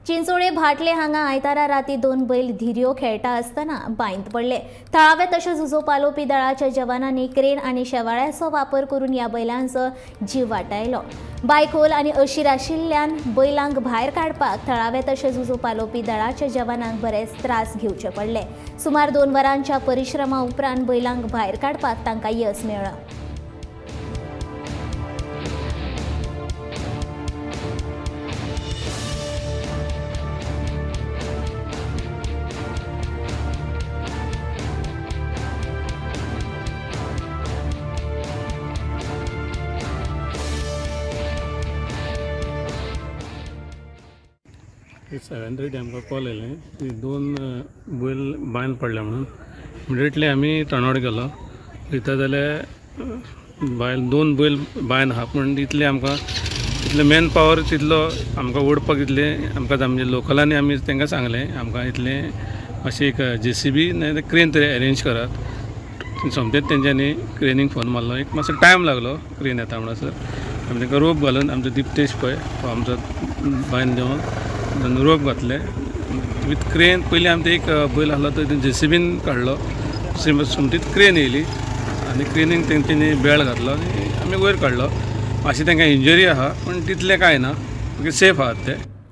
चिंचोळे भाटले हांगा आयतारा राती 2 बैल धिरयो खेळटा आसतना बांयत पडले. थळावे तशेंच उजो पालोवपी दळाच्या जवानांनी क्रेन आनी शेवाळ्याचो वापर करून ह्या बैलांचो जीव वाटायलो. बांय खोल आनी अशीर आशिल्ल्यान बैलांक भायर काडपाक थळावे तशेंच उजो पालोवपी दळाच्या जवानांक बरेच त्रास घेवचे पडले. सुमार 2 वरांच्या परिश्रमा उपरांत बैलांक भायर काडपाक तांकां येस मेळ्ळां. 7:30 आमकां कॉल येयलें की 2 बैल बांयन पडल्या म्हणून. इमिडिएटली आमी तणवड गेलो. थंय जाल्यार बायल 2 बैल बांयन आहा, पूण इतलें आमकां इतलें मॅन पावर तितलो आमकां ओडपाक इतलें आमकां म्हणजे लोकलांनी आमी तांकां सांगलें आमकां इतलें अशें एक जेसीबी नाजाल्यार क्रेन तरी अरेंज करात. सोमतेच तेंच्यांनी क्रेनीक फोन मारलो. एक मातसो टायम लागलो क्रेन येता म्हणसर. आमी तांकां रोप घालून आमचो दिप्तेश पळय हो आमचो बांयन देंवोन रोप घातले विथ क्रेन. पयलीं आमचो एक बैल आसलो तो जेसीबीन काडलो. सोमतीच क्रेन येयली आनी क्रेनीन तेंच्यांनी बेळ घातलो आनी आमी वयर काडलो. मातशी तांकां इंजरी आहा पूण तितलें कांय ना, सेफ आहात ते.